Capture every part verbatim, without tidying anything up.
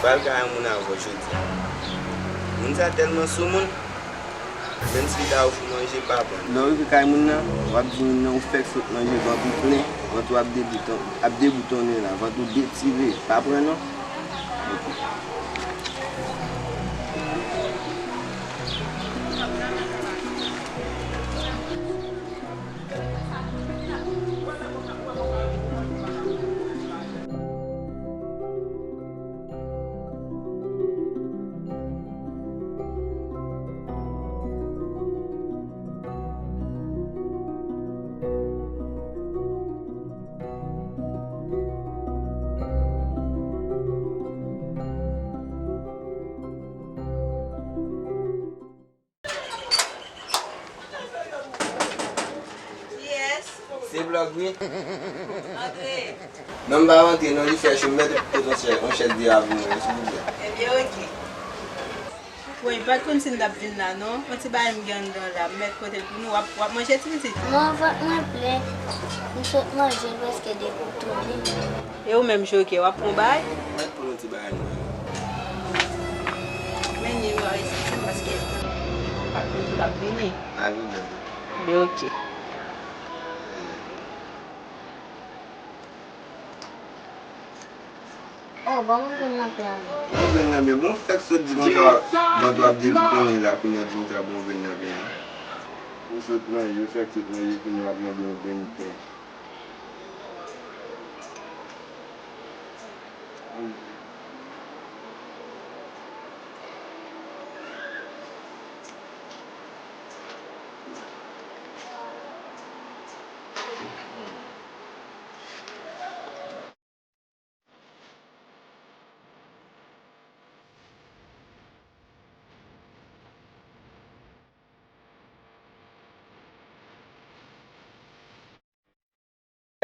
Pral kay yon moun avè w jodi a. Moun sa tèlman soumoun, menm si l ta ofri w manje, pa pran. Lè w rive kay moun nan, w ap di moun nan ou fèk sot manje, vant ou plen, vant ou ap debouton-, ap deboutonnen la, vant ou detire, pa pran non. Ok. Kiyès? Se Blòg wi. Antre. Non, m pa rantre non, li fè cho, m mèt pote yon chè-, yon chèz deyò avè mwen, silvouplè. Ebyen, oke. Woy, m pa t konn si n t ap vin la non. Yon ti bagay m gen anndan la, m mèt pote l pou nou. W ap, w ap manje, ti pitit? Non, vant mwen plen. M sot manje, m prèske deboutonnen. E ou menm, Joker, w ap pran yon bagay? Mwen pou yon ti bagay mwen. Men nimewo resept paske m pa t konn si w t ap vini. A vini. Ebyen, oke. Oh, ban mwen vin nan plen an. Ban mwen vin nan plen an. Bon, fèk sot di konsa, vant w ap deboutonnen la, kounye a di konsa, ban mwen vin nan plen an. Ou sot manje, ou fèk sot manje, kounye a w ap mande yon grenn pen.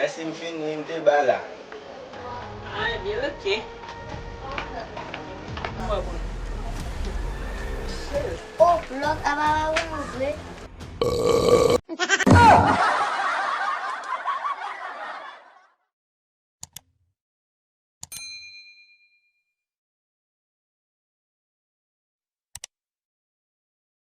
Mèsi, m fini, m te ba la. Ah, ebyen, oke. Mwen bon. Oh, Blòg, apa pa wè nou vre?